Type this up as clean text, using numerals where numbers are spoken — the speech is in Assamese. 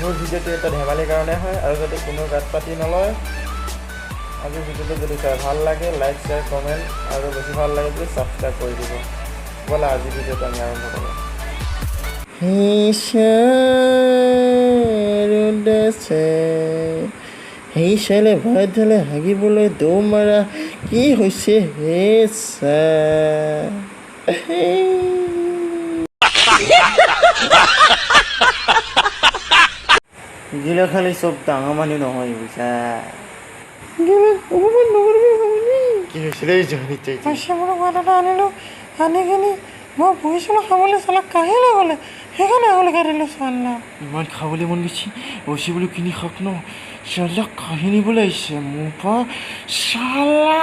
মোৰ ভিডিঅ'টো এটা ধেমালিৰ কাৰণে হয় আৰু যদি কোনো গাত পাতি নলয়। আজিৰ ভিডিঅ'টো যদি চাই ভাল লাগে, লাইক, শ্বেয়াৰ, কমেণ্ট আৰু বেছি ভাল লাগে যদি ছাবস্ক্ৰাইব কৰি দিব। ব'লা, আজি ভিডিঅ'টো আমি আৰম্ভ কৰোঁ। ৰ'দ আছে, সেই চালে ভাত ঢালে হাগিবলৈ দৌ মাৰা কি হৈছে হে চা। গিলা খালি চব ডাঙৰ মানুহ নহয়, বুজিছা? গিলা অপমান নকৰিবি আপুনি। কি হৈছিলে এই জহনীত? পইচা বোলো ভাত এটা আনিলোঁ, আনি কিনি মই বহিছিলোঁ খাবলৈ, চালা কাহি লাগিলে, সেইকাৰণে আঙুলি কাটিলোঁ চালা। ইমান খাবলৈ মন গৈছে, গৈছে বোলো কিনি খাওক ন, চালা কাহি নিবলৈ আহিছে মোৰ পৰা চালা।